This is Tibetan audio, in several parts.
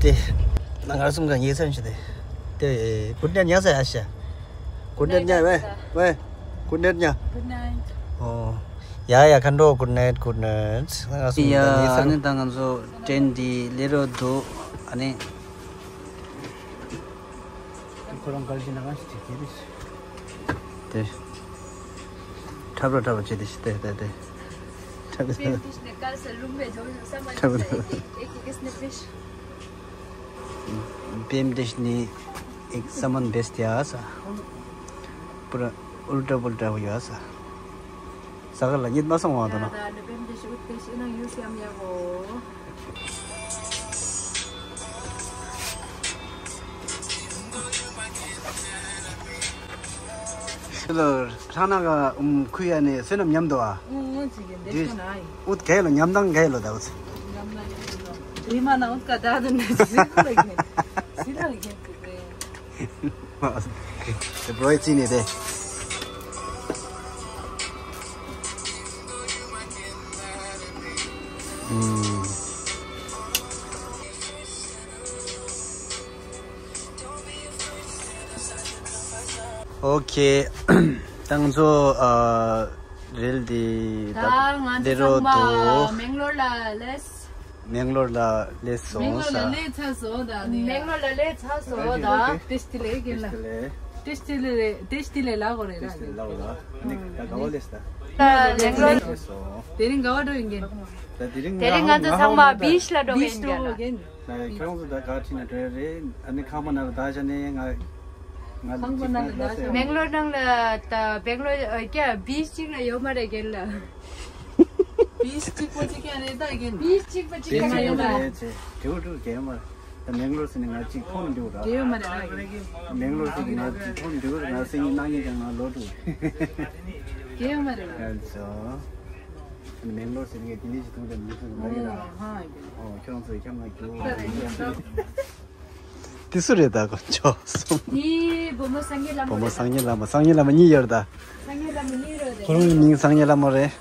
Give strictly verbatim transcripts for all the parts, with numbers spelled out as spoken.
དེ་ང་གསུམ་ག་ངེས་ཚན་ཞིག་དེ། དེ་གུན་ནེར་ཉ་ས་ཡ་ཤ། གུན་ནེར་ཉ་ཝེ་ཝེ། གུན་ནེར་ཉ། Good night. ཨོ། ཡ་ཡ་ཁ་འགྲོ། Good night, good night. ང་གསུམ་ག་ཡ་ངེས་ཚན། ཨ་ནི་ད་ང་ཚོ་ཏྲེན་འདི་སླེབས་རོགས་འདུག་ཨ་ནི། ཁོ་རང་གར་གྱི་ནང་ཞིག་ཅིག་གྱེས་རེད། དེ། འཁྲབ་ར་འཁྲབ་པ་བྱེད་དེ་ཞིག་དེ་དེ་དེ། འཁྲབ་ར་འཁྲབ་པ། འཁྲབ་ར་འཁྲབ་པ། पेंटिश ने एक सामान बेच दिया सा। पूरा उल्टा पुल्टा हुआ सा। ས་ག་ལ་གཉིད་མ་སོང་བ་དང་ན། ཁྱེད་ལ་ལྷ་ན་ག་ཨུམ་ཁུ་ཡ་ནས་བསོད་ནམས་ཉམས་འདུག་ཨ། ཨུ་ཨུ་ཅིག་གི་འདི་ཤོ་ན་ཨི། ཨུད་གས་ལ་ཉམས་དང་གས་ལོ་ད་ཨུད། ཉམས་ན་ཡོད་ལོ། རི་མ་ན་ཨུད་ཀ་ད་དུ་ནས་ཟི་ཁུ་ལ་གི་ཟི་ལ་གི་གི་རེད། དེ་བོད་ཅི་ནས་དེ། ཨུམ། ཨོ་ཁེ། ད་ང་ཚོ་ཨ་རེལ་དེ་ད་ད་ང་ཚོ་ཚང་མ་མེང་ལོར་ལ་སླེབས། མེང་ལོར་ལ་སླེབས་སོང་ས། མེང་ལོར་ལ་སླེབས་ཚར་སོང་ད་ནི། མེང་ལོར་ལ་སླེབས་ཚར་སོང་ད། ཏེ་སྟི་ལེ་གེ་ལ། ཏེ་སྟི་ལེ་ཏེ་སྟི་ལེ་ལ་གོ་རེ་ལ། ཏེ་སྟི་ལེ་ལ་གོ་ལ། ཨ་ནི་ད་ག་བ་སླེབས་ད། མེང་ལོར་སླེབས་སོང་། དེ་རིང་ག་བ་འགྲོ་ཡིན་གེ། ད་དེ་རིང་ང་ཧོང་ང་ཧོང་ད། བིཆ་ལ་འགྲོ་གེ་ཡིན་གེ་ལ། ཁྱོད་རང་ཚོ་ད་ག་ཁྲིད་ན་འགྲོ་ཡ་རེད། ཨ་ནི་ཁང་པ་ནང་ལ་ད་བཞག་ནས་ང་ང་ཁང་པ་ནང་ལ་ད་བཞག་མེང་ལོར་ནང་ལ་ད་བེང་ལོར་ཨ་ཀྱ་བིཆ་གཅིག་ལ་ཡོད་མ་རེད་གེ་ལ། བིཆ་གཅིག་པོ་གཅིག་ཀྱང་རེད་ད་གེ། བིཆ་གཅིག་པོ་གཅིག་ཀྱང་ཡོད་མ་རེད། བིཆ་གཅིག་པོ་གཅིག་ཀྱང་ཡོད་མ་རེད། ད་མེང་ལོར་ཟེར་ནས་ང་གཅིག་མཐོང་འདུག་ར། གེ་ཡོད་མ་རེད་ད་གེ། མེང་ལོར་ཟེར་ནས་ང་གཅིག་མཐོང་འདུག་ར། ང་སེང་གེ་གནངས་ཉིན་ཀྱང་ང་ལོ་དྲུག་གེ་ཡོད་མ་རེད་ད། ཨ་ཙི། མེང་ལོར་ཟེར་ནས་དེ་འདྲ་ཞིག་མཐོང་ད་མི་ཐུབ་མ་རེད་ཨ། ཨོ་ཁྱོད་རང་ཚོ་ཁྱམས་ང་རྒྱུ། དེ་སུ་རེད་ད་གོ་ཆོག་སོང་། འདི་བུ་མོ་སངས་རྒྱས་བླ་མ། བུ་མོ་རེད་ད། སངས་རྒྱས་བླ་མ། སངས་རྒྱས་བླ་མ་གཉིས་ཡོད་རེད་ད། སངས་རྒྱས་བླ་མ་གཉིས་རེད་ད། ཁོ་རང་གི་མིང་སངས་རྒྱས་བླ་མ་རེད།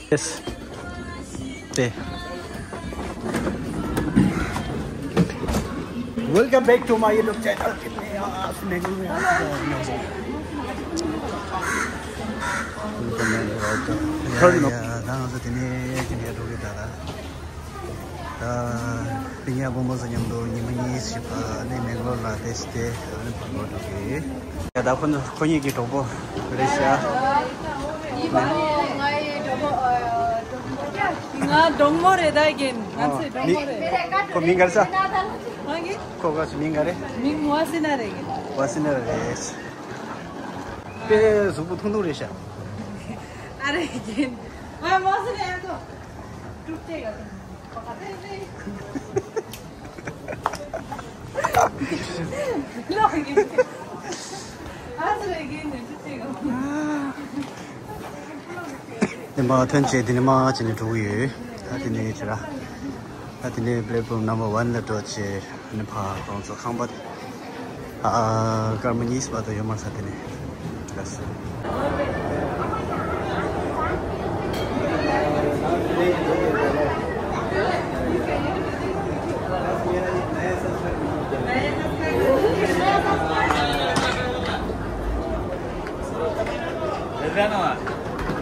Yes. དེ། Welcome back to my YouTube channel. ཡ་ཡ་ད་ང་ཚོ་དེ་ནས་དེ་ནས་འགྲོ་གི་ད་ད། ཨ། པིང་ཡ་བུ་མོ་ཚོ་མཉམ་དུ་ཉི་མ་གཉིས་ཤིག་ཨ་ནི་མེང་ལོར་ལ་བསྡད་ཤིག་སྟེ་ཨ་ནི་བར་སྐོར་འགྲོ་གི། ཡ་ད་ཁོ་ཚོ་ཁོ་གཉིས་ཀྱི་གྲོགས་པོ་རེད་ཤག་ང་གྲོགས་མོ་རེད་ད་རྒན། ང་ཚོའི་གྲོགས་མོ་རེད། ཁོ་མིང་ག་རེ་ཟེར། ཨ་གི། ཁོ་ག་ཚོད་མིང་ག་རེ། མིང་ཝ་སི་ན་རེད་རྒན། ཝ་སི་ན་རེད། དཔེ་གཟུགས་པོ་ཐུང་ཐུང་རེད་ཤག་ཨ་རེད་རྒན། ཝ་ཝ་སི་ན་ཡང་ཚོ། གྲུབ་ཆེ་ག་ཚོད། དེ་མ་ཐོན་ཆེ་དེ་ནས་མ་བྱས་ནས་འགྲོ་གི་ཡོད། ད་དེ་ནས་ཆེ་ར། ད་དེ་ནས་platform number one ལ་འགྲོ་ཆེ། ཨ་ནི་ཕ་ཁོང་ཚོ་ཁང་པ་ཨ་སྐར་མ་གཉིས་བར་དུ་ཡོད་མ་རེད་ས་དེ་ནས།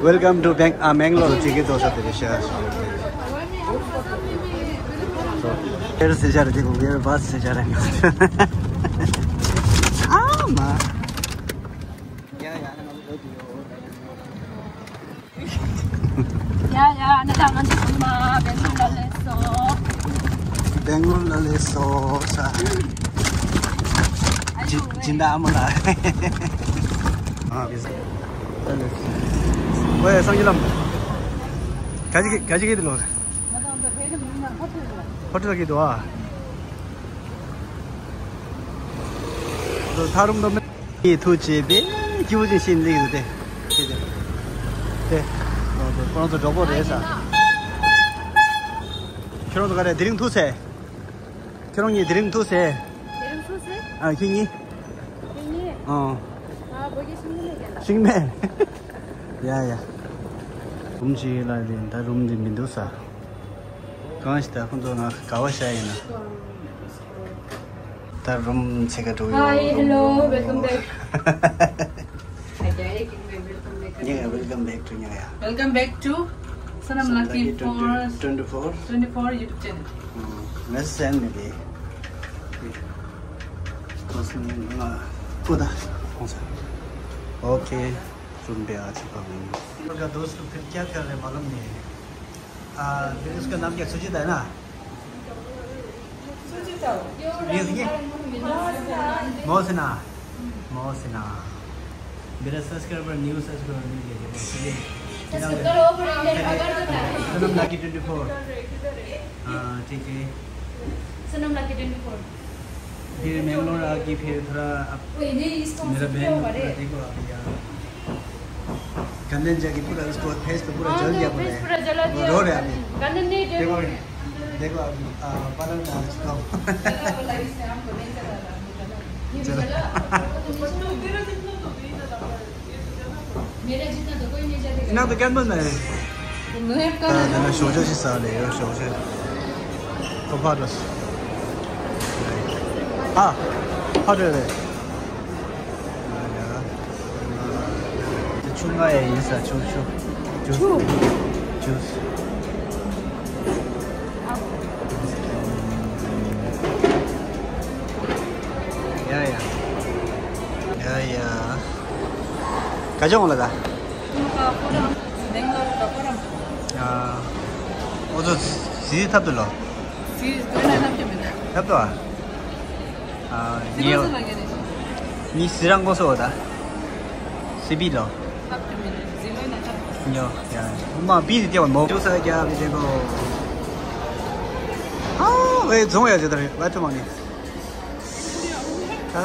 Welcome to Bang- ཨ་མེང་ལོར་ཅིག་གི་དོ་ས་དེ་རེད་ཤག་ཨེར་སི་ཤར་དེ་གོ་ཨེར་བྷ་སི་ཤར་ཨ་མ། ཡ་ཡ་ཨ་ནི་ད་ང་ཚོ་ཚང་མ་སྦེང་ལོར་ལ་སླེབས་སོང་། སྦེང་ལོར་ལ་སླེབས་སོང་ས། ཨ་ཇི་ཇི་འདྲ་ཨ་མ་ལ། ཨ་ཝེ་སངས་རྒྱས་ལམ། ག་ཅི་ག་ཅི་གི་དེ་ལོ། ཧོ་ཊེལ་གི་དོ་ཨ། ཐ་རུམ་དོ་མེ། ཡིད་ཐུགས་རྗེ་དཔེ་སྐྱིད་པོ་ཅིག་ཤེས་ནི་འདུག་དེ། དེ། ཁོང་ཚོ་གྲོགས་པོ་རེད་ས། ཁྱོད་རང་ཚོ་ག་རེ་དེ་རིང་ཐུག་ཚེ། ཁྱོད་རང་གཉིས་དེ་རིང་ཐུག་ཚེ། དེ་རིང་ཐུག་ཚེ། ཨ་ཁྱེད་གཉིས། ཁྱེད་གཉིས། ཨང་། ཨ་བོད་ཀྱི་ཤིང་མེད་ཀྱང་། ཤིང་མེད། ཡ་ཡ། རུམ་ཅིག་ལ་རེད་ད་རུམ་འདི་མི་འདུག་ས། གང་ཞིག་ད་ཁོང་ཚོ་ང་ག་བ་ཤ་ཡིན་ན། ད་རུམ་ཚེ་ག་འགྲོ་ཡོད། Hi, hello, welcome back. Hi, guys, welcome back. Yeah, welcome back to Nyaya. Welcome back to Sanam Lucky for twenty-four. Twenty-four YouTube channel. Message send me the. Okay. रुपया अच्छी पाऊंगी। का दोस्त लोग फिर क्या कर रहे हैं मालूम नहीं है। आ, फिर उसका नाम क्या, सुचिता है ना? ये, ये? मोहसिना। मोहसिना। मेरा सब्सक्राइबर, न्यू सब्सक्राइबर मिल गया। ये सनम लकी ट्वेंटी फ़ोर। हाँ, ठीक है। सनम लकी ट्वेंटी फ़ोर। फिर मैंगलोर आके फिर थोड़ा अब मेरा बहन पूरा देखो अभी यार। कंदन जाके पूरा उसको फेस पे पूरा जल दिया बोले। पूरा जला दिया। रो रहे अभी। कंदन नहीं देखो। देखो अभी, आ, पार्लर में आ चुका हूँ। ये भी चला। मेरा जितना तो कोई नहीं चलेगा। इतना तो क्या बनना है? ད་ད་ན་ཞོགས་ཇ་ཞིག་ཟ་ལེ་ཡོད་ཞོགས་ཇ། ཁོ་ཕར་འགྲོ། ཨ། ཕར་འགྲོ་རེད། དེ་ཆུ་ང་ཡ་ཡིན་ས། ཆུ་ཆུ། ཆུ། ཆུ། ཡ་ཡ། ཡ་ཡ། ག་ཅོང་ལ་ད། ཨ། ཨོ་ཙོ་ཟི་ཐབ་ཏུ་ལོ། ཟི་ཐོན་ན་ཐབ་ཀྱི་མི་འདུག་ཐབ་ཏུ་ཨ། ཨ། ཟི་ཉེ་གོ་སོ་ལ་ག་རེ། ནི་ཟི་རང་གོ་སོ་ད། སི་པི་ལོ། ཐབ་ཀྱི་མི་འདུག་ཟི་ལོ་ན་ཐབ་ཀྱི། ཉོ་ཡ། མ་པི་ཟི་ཏེ་བ་མོ། ཇུ་སི་རྒྱབ་ཏེ་གོ། ཨ། ཝེ་རྫོང་ཡ་ཟེར་ད་རེད་བ་ཐུ་མ་ནི། ཨ་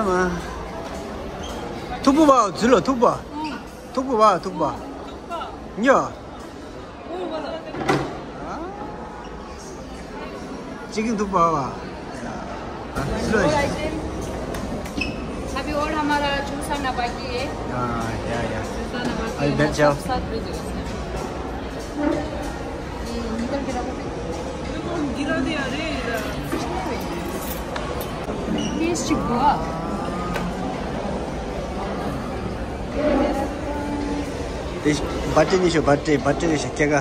མ། ཐུག་པོ་བ་ཟི་ལོ་ཐུག་པོ། ཐུག་པོ་བ་ཐུག་པོ། ཉོ། चिकन थुक्पा होगा। अभी और हमारा जूस आना बाकी है। हाँ, या, या। जूस आना बाकी है। अभी बैठ जाओ। साथ में जूस है। ये निकल के रखो। टेस्ट हुआ। དེ་བ་ཏྲེ་ནི་ཤོ་བ་ཏྲེ་བ་ཏྲེ་རེ་ཤ་སྐྱེ་ག་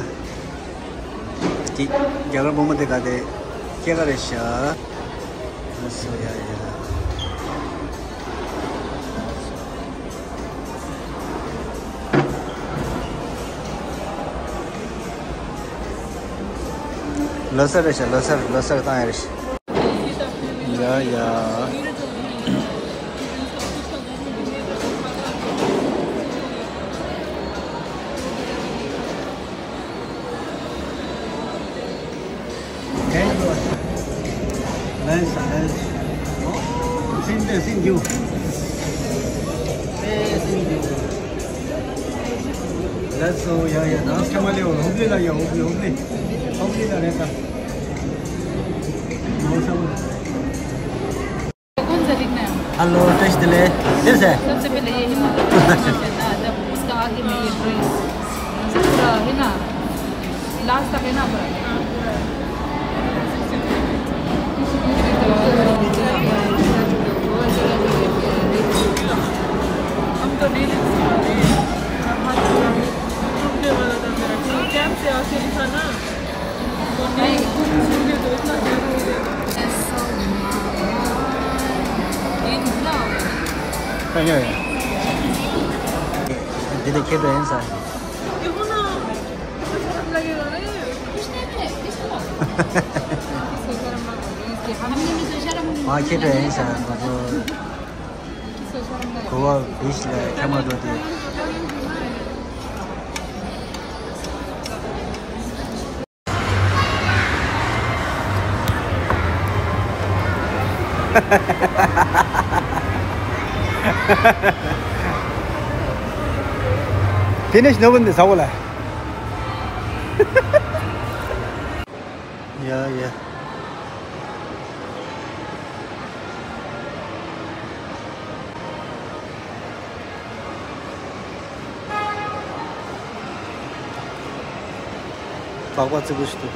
དེ་རྒྱ་གར་བུ་མོ་དེ་ག་དེ་སྐྱེ་ག་རེ་ཤ། སོ་ཡ་ཡ། ལོ་སར་རེ་ཤ། ལོ་སར་ལོ་སར་བཏང་ཡ་རེ་ཤ། ཡ་ཡ། Nice, nice. Same there, same view. Same view. That's so, yeah, yeah. That's Kamale or Hubli la, yeah, Hubli, Hubli. Hubli la rehta. मौसम। कौन सा लिखना है? हेलो, टेस्ट ले। फिर से। सबसे पहले ये हिमालय का है ना, जब उसका आगे में ये ड्रेस। पूरा है ना, लास्ट तक है ना पूरा? हाँ, पूरा। हम तो नहीं लिख सकते। टूटने वाला था मेरा। कैंप से आके लिखा ना। Finish no bunde sawola. Yeah, yeah. ལག་པ་རྩིག་པོ་ཞིག་འདུག